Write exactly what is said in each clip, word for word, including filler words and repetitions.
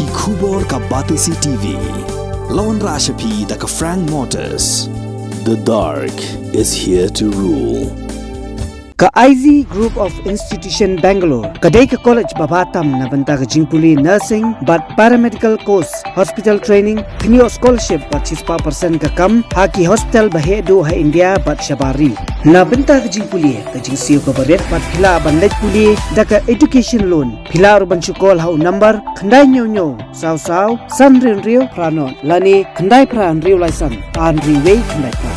Ki khubor ka Batesi T V. La wanrah sha phi da ka Frank Motors. The dark is here to rule. Ka I Z Group of Institution Bangalore ka dei ka college ba bha tam na bynta ka jingpule nursing bad paramedical course, hospital training, pynïoh scholarship bad shispah percent ka kam ha ki hospital ba heh duh ha India bad shabar ri. Na bynta ka jingpule, ka jingsiew kaba rit bad phi lah ban leit pule da ka education loan. Phi lah ruh ban shu call ha u number khyndai hynñiew hynñiew saw saw san hynriew hynriew phra nod lane khyndai phra hynriew lai san ar hynriew wei khyndai phra.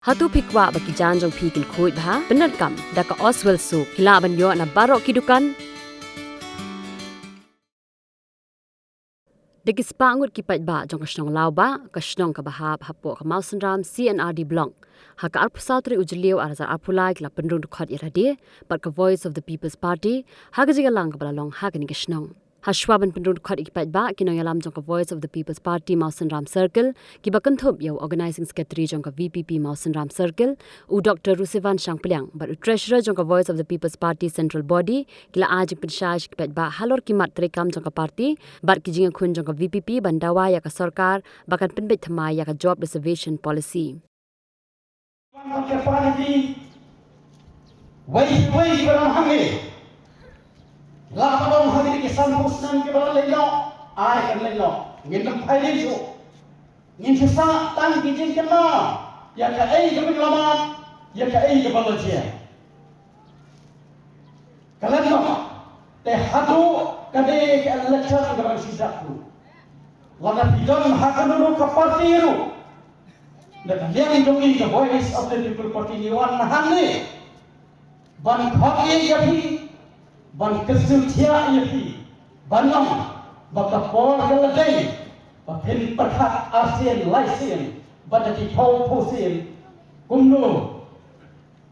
Hato phi kwah ba ki jaiñ jong phi kin khuid bha? Pyndonkam da ka Oswell Soap. Phi lah ban ïoh na baroh ki dukan. Da ki spah ngut ki paidbah jong ka shnong Lawbah, ka shnong kaba hap hapoh ka Mawsynram C and R D Block, ha ka arphew saw tarik u Jylliew ar hajar arphew lai, ki la pynrung dkhot ïalade bad ka Voice of the People's Party ha ka jingïalang kaba la long ha kane ka shnong. Hashwa ban pynrung dkhot ïa ki paidbah, ki nongïalam jong ka Voice of the People's Party Mawsynram Circle, kiba kynthup ïa u Organising Secretary jong ka V P P Mawsynram Circle, u Doctor Rusivan Shangpliang, bad u Treasurer jong ka Voice of the People's Party Central Body, ki la ai jingpynshai sha ki paidbah halor ki mat treikam jong ka party bad ki jingïakhun jong ka V P P ban dawa ïa ka sorkar ba kan pynbeit thymmai ïa ka Job Reservation Policy. Ka party, wei wei ba dang hangne, la ka dang hangne ki sanphew snem kiba la leit noh, ai kan leit noh, ngin ym phai leit shuh. Ngin shu sah tang ki jingkynmaw ïa kaei kaba la mat, ïa kaei kaba la jia. Ka leit noh, te haduh kane ka election kaba ngi shu dap ruh, lada phi don ha kano kano ka party ruh, na ka liang jong ngi ka Voice of the People Party ngi wan hangne ban khot ïa phi, ban kyrsiew thiah ïa phi, ban ong ba ka por ka la dei ba phin pyrkhat arsien laisien bad da ki phew phew sien, kumno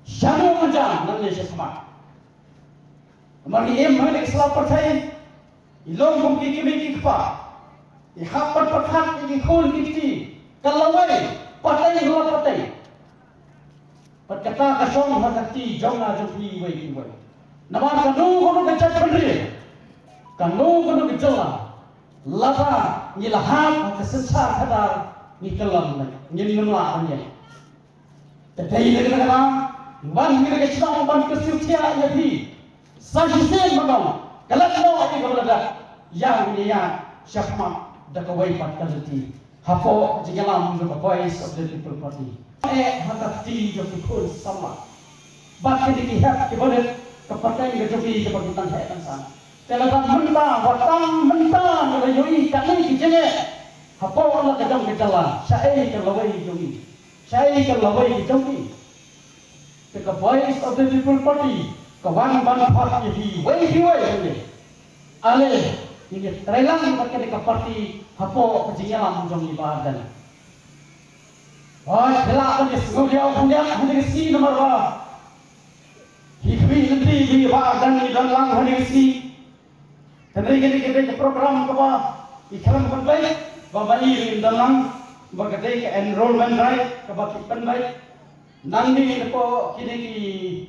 shano mynjam nangne shakhmat. Namar ngi im ha kane ka sla pyrthei, ngi long kum ki kmie ki kpa, ngi hap ban pyrkhat ïa ki khun ki kti, ka lawei pateng la pateng. Bad kata ka shong ha ka kti jong nga jong phi iwei pa iwei. Namar kano kano ka jaitbynriew, kano kano ka jylla, lada ngi la hap ha ka synshar khadar, ngi kyllon, ngim lah ban ïeng. Te dei na kata ka daw, wan ngi na ka shnong ban kyrsiew thiah ïa phi. Sa shisien ban ong, ka leit noh ïa kaba la dep, ïa ngi ïa shakhmat da kawei pat ka lynti hapoh ka jingïalam jong ka Voice of the People Party. Eh, ha ka kti jong ki khun samla bad kine ki hep kiba rit, ka pateng ka jong ki kaba ki tang heh tang sah. Te lada mynta, wat tang mynta ngi la ïohi kane ki jingeh hapoh la ka jong ka jylla, shaei ka lawei jong ngi? Shaei ka lawei ka jong ngi? Te ka Voice of the People Party ka wan ban phah ïa phi iwei pa iwei hangne. Ale, ngin ïa trei lang bad kane ka party hapoh ka jingïalam jong ngi Bah Ardent. Hooid, phi lah ban ïa sngewdiaw khyndiat ha kane ka sngi namar ba hi khuid lynti ba Bah Ardent ngi don lang ha kane ka sngi. Hynrei kane ka dei ka program kaba ngi khlem pynbeit, ba ma i ruh in don lang, ba ka dei ka enrollment drive kaba ki pynbeit. Nangne napoh kine ki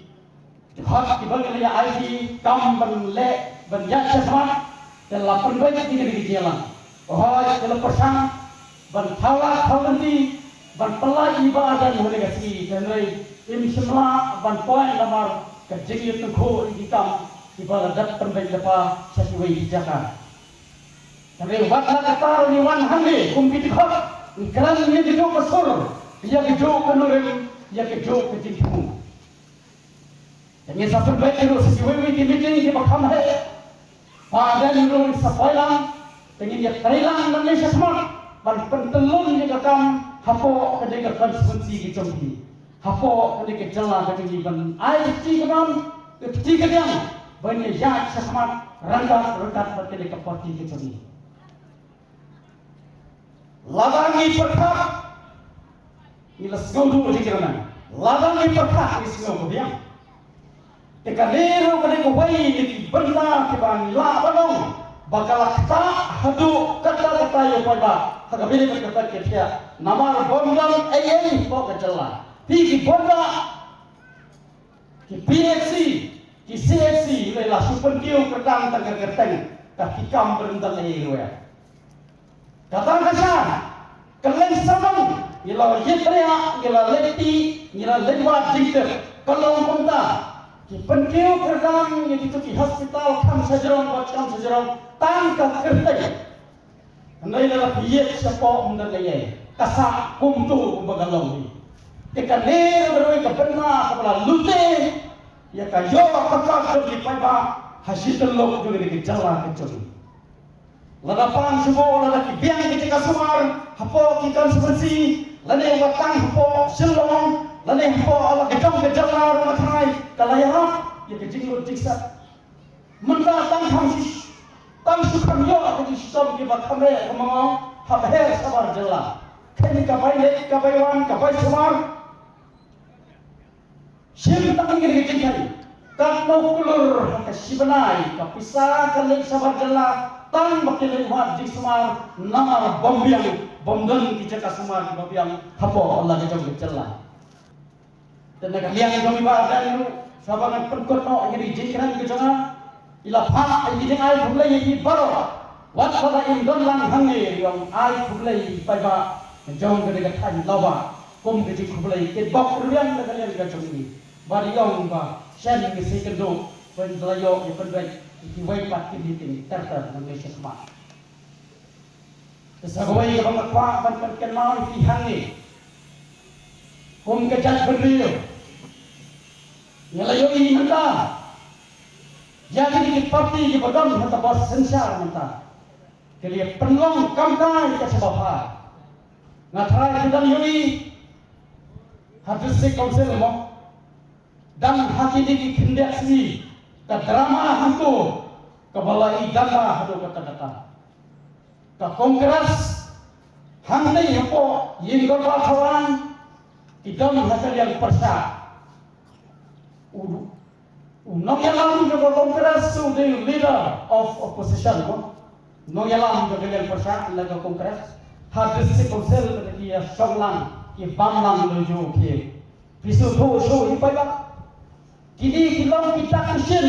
dkhot kiba ngi la ïa ai ki kam ban leh ban ïaid shakhmat, te la pynbeit ïa kine ki jingïalang. Hooid, te la pyrshang ban thaw lad thaw lynti ban pynlait ïa i Bah Ardent ha kane ka sngi, hynrei im shym lah ban poi namar ka jingïatyngkhuh ïa ki kam kiba la dep pynbeit lypa sha kiwei ki jaka. Hynrei wat la katta ruh ngi wan hangne kum ki dkhot, ngi kren ïa kajuh ka sur, ïa kajuh ka nongrim, ïa kajuh ka jingthmu. Te ngin sa pynbeit ruh sha kiwei kiwei ki meeting kiba kham heh. Bah Ardent ruh in sa poi lang, te ngin ïa trei lang nangne shakhmat ban pyntyllun ïa ka kam hapoh kane ka constituency ka jong ngi, hapoh kane ka jylla ka jong ngi, ban ai ka kti kamram, ka kti kadiang ban ïa ïaid shakhmat ryngkat ryngkat bad kane ka party ka jong ngi. Lada ngi pyrkhat, ngi la sngew duh jingkyrmen. Lada ngi pyrkhat, ngi sngew ka biang. Te kane ruh ka dei kawei na ki bynta kiba ngi lah ban ong ba ka la ktah haduh katta katta ïa u paidbah ha kaba ïadei bad ka peit ka thiah. Namar bym don ei ei hapoh ka jylla. Phi ki paidbah, ki P H C, Ki C H C lei la shu pynkiew kyrdan tang ka kyrteng, ka ki kam byrndan ei ruh. Kata ka sha ka leng samang, ngi la ïit riak, ngi la leit ti, ngi la leit wad jingtip. Ka long kumta, ki pynkiew kyrdan ïa kitu ki hospital kham shajrong bad kham shajrong tang ka kyrteng. Hynrei lada phi ïeit shapoh ym don eiei, ka sah kumtu kumba ka long hi. Te kane ruh ka bynta kaba la lute ïa ka ïoh ka kot jong ki paidbah ha shi tyllup jong kane ka jylla ka jong ngi. Lada pang shuh lada ki biang ki jaka sumar hapoh ki constituency, lane wat tang hapoh Shillong, lane hapoh la ka jong ka jylla ruh nga tharai ka la ïarap ïa ka jinglut jingset. Mynta tang kham shi, tang shu kham ïoh ka jingshitom kiba kham eh ka mangong ha bneng shabar jylla. Kane ka bai leit ka bai wan ka bai sumar. Shim tang ïa ka jingkhang. Katno klur ha ka shi bnai ka pisa ka leit shabar jylla tang ba ki leit wad jingsumar namar bym biang, bym don ki jaka sumar kiba biang hapoh la ka jong ka jylla. Te na ka liang jong i Bah Ardent ruh, sa ba ngan pynkut noh ïa kine ki jingkren ki jong nga, i la phah ïa ki jingai khublei ïa ki baroh. Wat lada im don lang hangne, i ong ai khublei ïa ki paidbah jong kane ka thaiñ Lawbah kum ka jingkhublei kaba kyrwiang na ka liang ka jong i. Bad i ong ba shen ka sih kynduh ban ïa ïoh ïa pynbeit ïa kiwei pat ki meeting ter ter nangne shakhmat. Te sa kawei kaba nga kwah ban pynkynmaw ïa phi hangne kum ka jaitbynriew, nga la ïohi mynta ïa kine ki parti kiba don ha ka bor synshar mynta ki la pynlong kamkai ka shaba bha. Nga tharai ki dang ïohi ha District Council mo, dang ha kine ki khyndiat sngi ka drama hangto kaba la i danda haduh katta katta. Ka Congress hangtei hapoh ïing dorbar Thawaiñ ki don ha ka liang pyrshah. U, u nongïalam jong ka Congress u dei u leader of opposition mo. Nongïalam jong ka liang pyrshah na ka Congress ha District Council ki ïa shong lang ki bam lang lo ju ki. Phi sngewthuh shuh ïa i paidbah. Kine ki long ki dak ki shin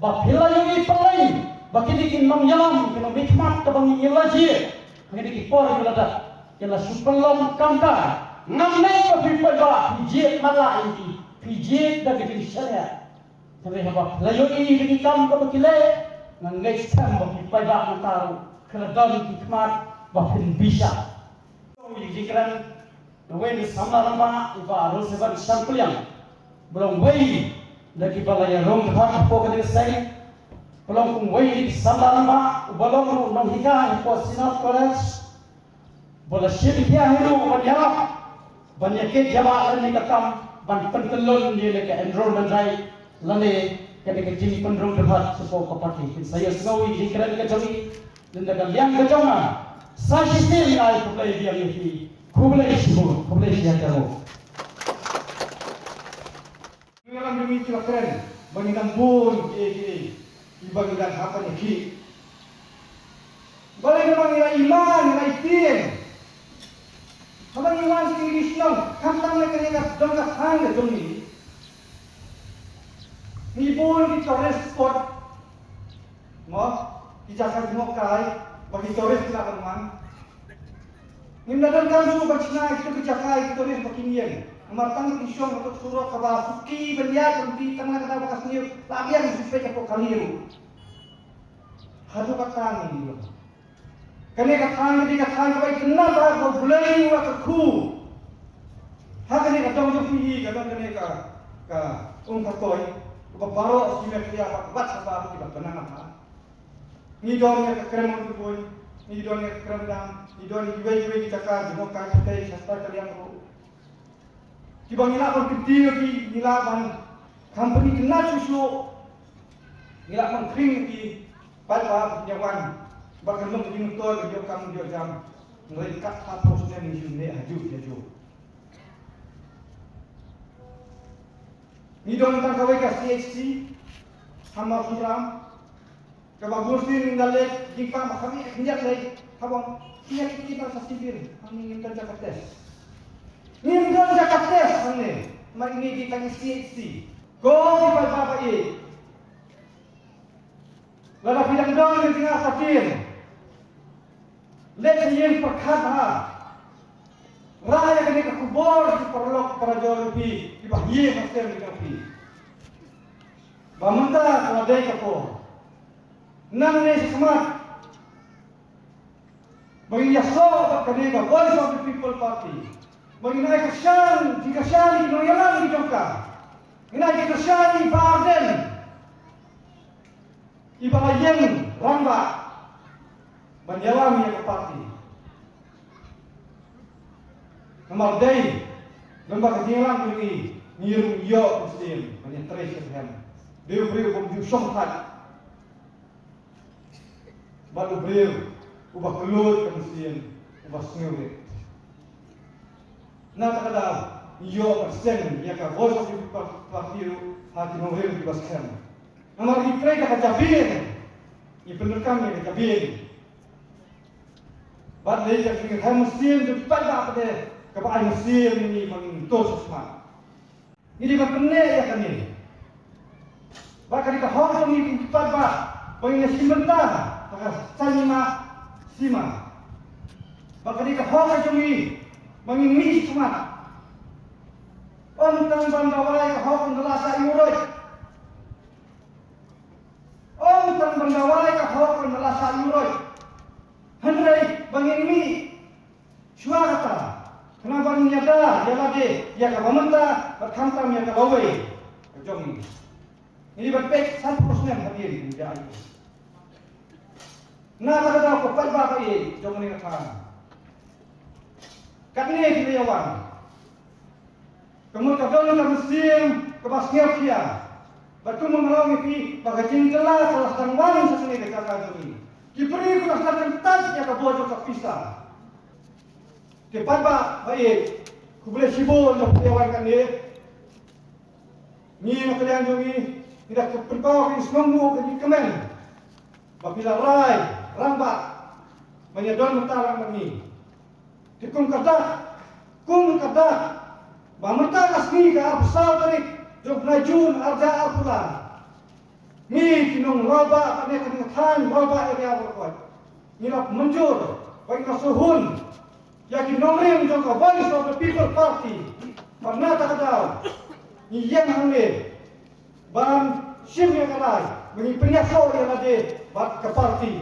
ba phi la ïohi pynlong ba kine ki nongïalam ki nongmihkhmat kaba ngi la jied ha kine ki por ki la dak ki la shu pynlong kamkai. Ngam ngeit ba phi paidbah phi jied matlah ïa ki, phi jied da ka jingshaniah. Hynrei haba phi la ïohi ïa ki kam kaba ki leh, nga ngeit skhem ba phi paidbah mynta ruh phi la don ki khmat ba phin bishar. Ïa ki kren Uwei na samla rangbah i Bah Rosebud Shankuliang, ba long uwei na kiba la ïarung dkhot hapoh kane ka seng. Ba long kum uwei na ki samla rangbah uba long ruh nonghikai hapoh Synod College, ba la shim khia hi ruh ban ïarap ban ïakit ïa ba lane ka kam ban pyntyllun ïa ka enrollment drive lane kane ka jingpynrung dkhot shapoh ka party. Phin sa ïohsngew ïa ki kren ka jong i. Lada ka liang ka jong nga sa shisien nga ai khublei biang ïa phi. Khublei shibun, khublei shihajar nguh. Ngi lam jong ngi ki la kren ba ngi dang bun kiei kiei kiba ngi dang hap ban ïakhih. Balei ba ngi la ïa man, ngi la ïa tieng. Haba ngi wan sha ki shnong, khamtam na kane ka dong ka thaiñ ka jong ngi, ngi bun ki tourist spot. Mo, ki jaka jngohkai ba ki tourist ki lah ban wan. Ngim da donkam shuh ban shna kito ki jaka ïa ki tourist ba kin ïeng. Namar tang ki shong hato surok kaba suki ban ïaid ban poi tang na ka daw ba ka sniew la biang shu peit hapoh kali ruh. Haduh katta ngi ïoh. Kane ka thaiñ ka dei ka thaiñ kaba itynnad bha kaba U Blei u la kyrkhu. Ha kane ka dong jong phi hi ka don kane ka, ka um ka toi kaba baroh shi Meghalaya bad shabar ki la bynang ha. Ngi don ïa ka krem Ynrupoi, ngi don ïa ka krem dam, ngi don ïa kiwei kiwei ki jaka jngohkai, Phuthei, Shasta, Kaliang ruh. Kiba ngi lah ban kyntiew ïa ki, ngi lah ban, company kynnoh shuh shuh. Ngi lah ban khring ïa ki, pat ba ngi wan. Ba kan long ka jingmyntoi ka jingïoh kam jingïoh jam. Ngi leit kat ha phew snem ngi shu neh hajuh hajuh. Ngi don tang kawei ka C H C ha Mawsynram. Kaba bun sien ngin da leit jingpang ba kham ïa khyndiat leit, haba ïa ki ki ba sa civil, hangne ngim don jaka test. Ngim don jaka test hangne, ma ngi ki tang C H C. Ko ki ba ba ba i. Lada phi dang don ka jingartatien, leit sha ïing pyrkhat bha. Rah ïa kane ka khubor ki paralok parajor jong phi kiba ïeng ha sem jong phi. Ba mynta ka la dei ka por. Nangne shakhmat ba ngin ïasoh bad kane ka Voice of the People Party. Ba ngin ai kyrshan, jingkyrshan ïa ki nongïalam ki jong ka. Ngin ai jingkyrshan ïa i Bah Ardent, iba la ïeng rangbah ban ïalam ïa ka party. Namar dei, lem bad ka jingïalam jong i, ngi ruh ngi ïoh mynsiem ban ïatrei sha ka hem. Dei u briew bym ju shongthait. Bad u briew uba kylluid ka mynsiem, uba sngewrit. Na kata ka daw, ngi ïoh ban seng ïa ka Voice of the People Party ruh ha ki nongrim kiba skhem. Namar ngi trei da ka jabieng, ngi pyndonkam ïa ka jabieng. Bad lei ka jingkyrmen mynsiem jong ki paidbah pat de kaba ai mynsiem ïa ngi ban ngin tur sha khmat. Ngi dei ban pynneh ïa kane. Ba ka dei ka hok jong ngi ki paidbah ba ngin ïashim bynta ha ka saiñ hima sima. Ba ka dei ka hok jong ngi ba ngin mih sha khmat. Ym tang ban dawa ïa ka hok ynda la shah ïuh roit. Ym tang ban dawa ïa ka hok ynda la shah ïuh roit. Hynrei ba ngin mih shuwa kata, khnang ba ngin ïada ïa lade ïa kaba mynta bad khamtam ïa ka lawei ka jong ngi. Ngi dei ban peit sanphew snem hadien ngi ïa. Na kata ka daw ko paidbah ba ïeit jong ngi ka thaiñ. Katne ki la ïa wan. Ka mut ka don ka mynsiem kaba sngewkhia. Bad kumba nga la ong ïa phi ba ka jingkylla ka la sdang wan sha kane ka jaka jong ngi. Ki briew ki la sdang kyntait ïa ka bor jong ka pisa. Te paidbah ba ïeit, khublei shibun ïa phi ïa wan kane. Ngi na ka liang jong ngi ngi da pynpaw ka jingsngewnguh ka jingkmen ba phi la rai rangbah ban ïadon bynta lang bad ngi. Te kum ka dak, kum ka dak ba mynta ka sngi ka arphew saw tarik jong u bnai Jun arhajar arphew lai. Ngi ki nong Rawlbah bad ne ka thaiñ Rawlbah area Mawryngkneng ngi la mynjur ba ngi la sngewhun ïa ki nongrim jong ka Voice of the People Party. Bad na kata ka daw ngi ïeng hangne ban shim ïa ka rai ba ngi pynïasoh ïa lade bad ka party.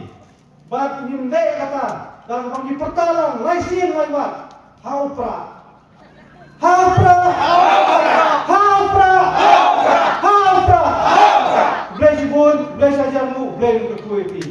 Bad ngim leh kata da kaba ngi pyrta lang lai sien lai wat, ha u Prah. Ha u Prah! Ha u Prah! Ha u Prah! Khublei shibun, khublei shihajar nguh, khublei kyrkhu ïa phi.